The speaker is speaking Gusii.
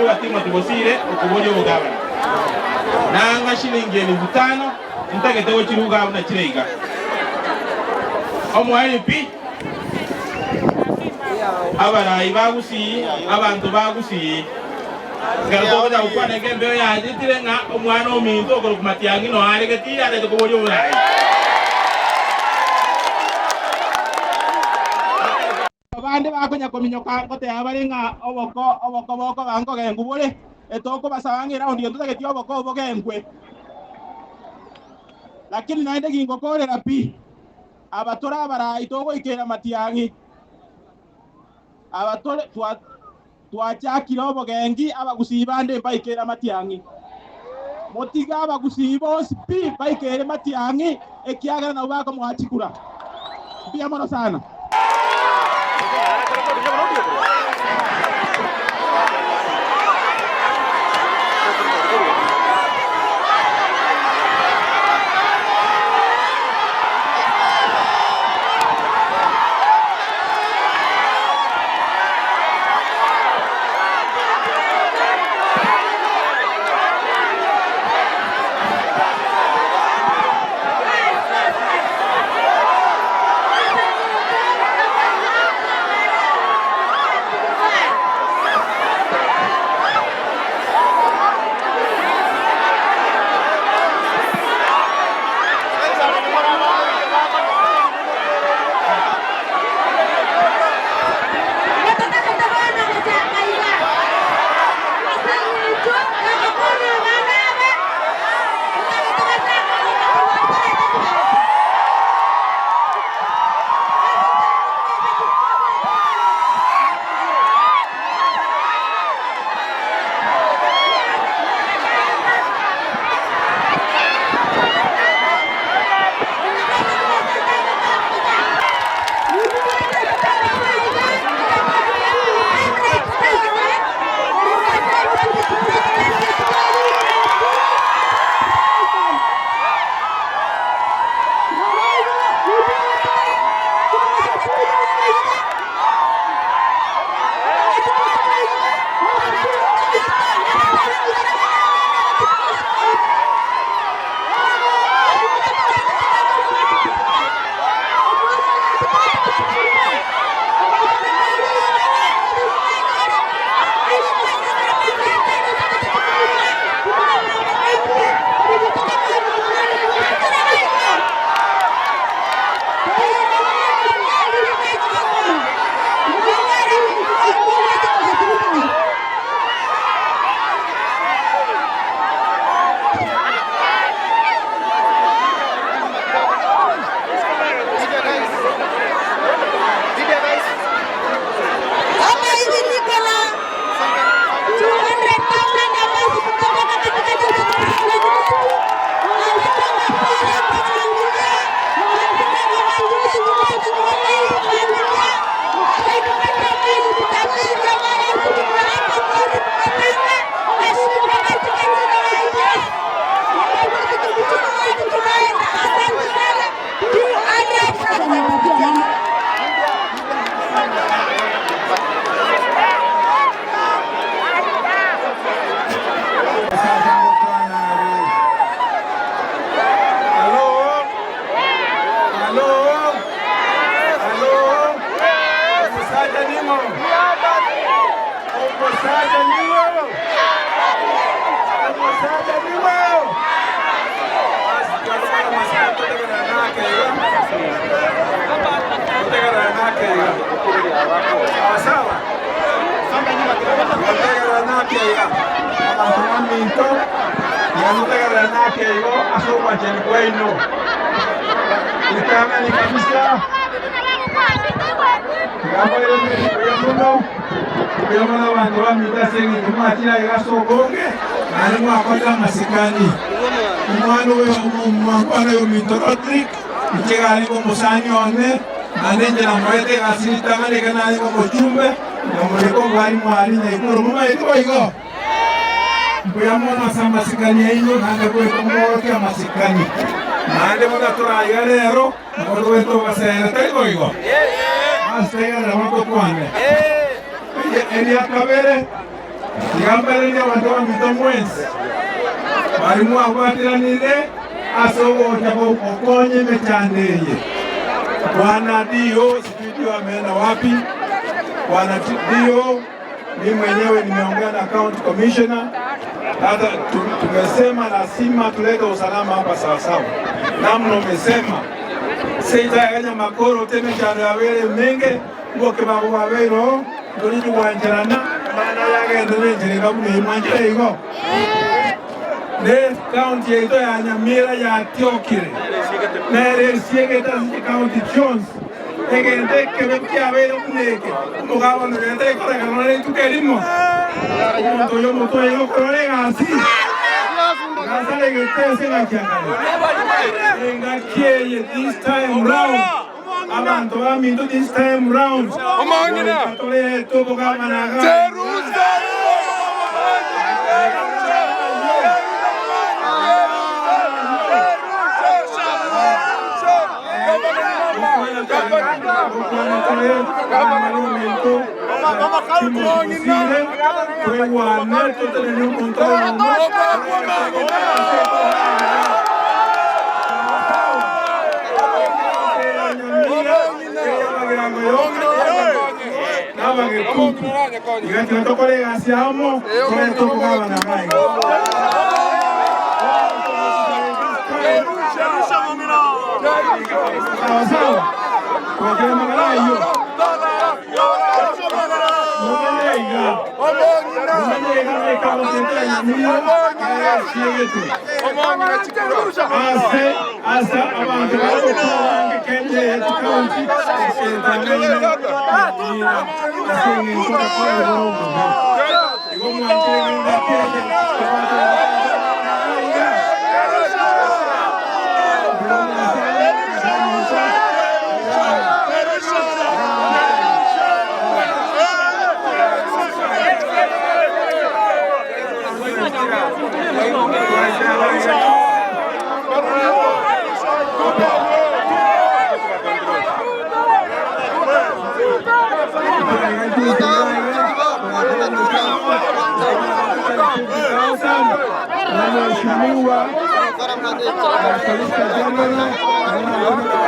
Mheshimiwa Timothy Bosire okoboria obogabana. Nang'a shilingi elifu tano ntagete gochiruga buna chire iga. Omoerio pi, abarai ba Gusii, abanto ba Gusii, ekero togocha gokwana iga embeo yachitire ng'a omwana ominto okorokwa Matiang'i noyo are getii arete koboria oborai. Abande bakonya kominyoka ngoteba bare ng'a oboko oboko bokoba nkogengwa bore, etokobasaba ng'a eraundi eye ntotageti oboko obo bogengwe. Lakini naende gingokorera pi, aba tore abarai togoikera matiang'i, aba tore twa twachakire obogengi abagusii bande mbaikere amatiang'i. Motige abagusii bonsi pi baikere matiang'i, ekiagera nabwo bakomoa chikura. Mbuya mono sana. Mototagete bono gochaka iga, ase engencho y'ogokonya abana aba, totagete gochaka goika korwa torete chibesa. Ase torete chibesa Hapa hivi niko na 200,000 ambazo kutoka katika Abanto baminto, tiga totegerere nake igo ase obwanchani bwaino. Ritang'ani kabisa, tiga mbairanerie mbuya mono, mbuya mono abanto baminto ase eng'encho mwachire aiga ase obonge, naende mwakorire amasikani. Omwana oyo omwana oyo ominto Rodrick, inche iga arenge omosani one, naende inche namoete egasi ritang'ani ekero narenge omochumbe, nkamorika omwalimu aria Nyaikuro, momanyete boigo? Mbuya mono ase amasikani aino, naende goika moorokie amasikani. Naende buna toraiga rero, nabo togoeta obasere, tari boigo? Ase taigerera bono tokwane. Eria kabere. Tiga mbairanerie abanto baminto mwensi, baria mwabwateranire ase ogocha gokonya emechando eye. Bwana Dio, sijui Dio ameenda wapi. Bwana Dio, mi mwenyewe nimeongea na county commissioner, hata tumesema lazima tulete usalama hapa sawasawa, namna umesema seitayaganya makoro temechando yabere menge ngoke bago Ntorichi gwancherana, amang'ana aya agenderere enchera iga buna eye mwanchire igo. Ne county yaito ya Nyamira yatiokire, nere esiegete ase chicounty chionsi. Egento ekebe kiabeire buna eke, omogabana oria tari korekana nonya rituko erimo. Omonto oyo omotwe oye okorora egasi, egasi aregete ase engaki ya kare. Engaki eye this time round. Abanto baminto this time round goika torete obogabana iga. Gokwana tore gavana ominto Timothy Bosire toigwane totenene omonto oyomo. N'abagetutu, iga tiga tokore egasi amo, torete obogabana iga. Sawa sawa, twakire amang'ana ayio. Momenye iga, momenye iga na ekaunti yaito ya Nyamira eyasiegete. Ase ase abanto bagokora abange Kenya eye chikaunti etang'aine Nyamira ase eng'encho ogokora igoro obobe. Igo mwanchire ng'a engaki eye tobwate iga. Mheshimiwa Solicitor General